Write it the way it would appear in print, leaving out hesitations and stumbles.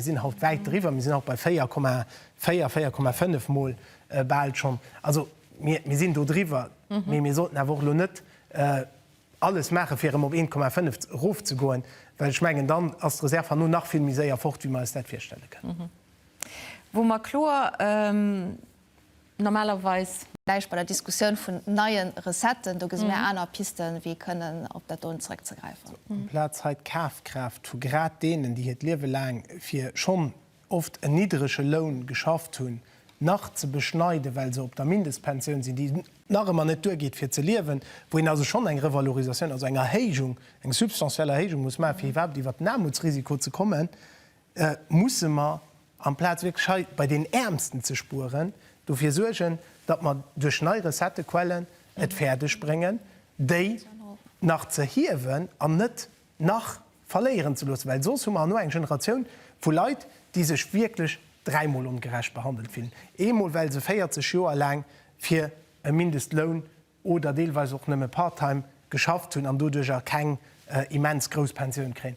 Mir sinn haut wäit driwwer, mir sinn haut bei 4,4, 4,5 Mol bal schonn. Also mir sinn do driwwer, mee mir sollten awer och elo net alles maachen, fir erëm op 1,5 erofzegoen, well ech mengen, dann ass d'Reserv herno nach vill méi séier fort, wéi mer eis dat virstelle kënnen. Wou mer kloer normalerweis. Näischt bei der Diskussioun vun neie Recetten. Do gesi mir aner Pisten, wéi kënnen op dat doen zeréckzegräifen. Amplaz hei d'Kafkraaft vu grad deenen, déi hiert Liewe laang fir schonn oft en niddrege Loun geschafft hunn, nach ze beschneiden, well se op der Mindestpensioun sinn, déi nach ëmmer net duergeet fir ze liewen, wou een also schonn eng Revalorisatioun, also eng Erhéijung, eng substantiell Erhéijung muss maachen, fir iwwerhaapt iwwert den Aarmutsrisiko ze kommen, musse mer, amplaz wierklech hei bei den Äermsten ze spueren, dofir suergen, datt mer duerch nei Recettequellen et fäerdeg bréngen, déi nach ze hiewen an net nach verléieren ze loossen, well soss hu mer herno eng Generatioun vu Leit, déi sech wierklech dräimol ongerecht behandelt fillen, eemol well se 40 Joer laang fir e Mindestloun oder deelweis och nëmme part-time geschafft hunn an doduercher keng immens grouss Pensioun kréien.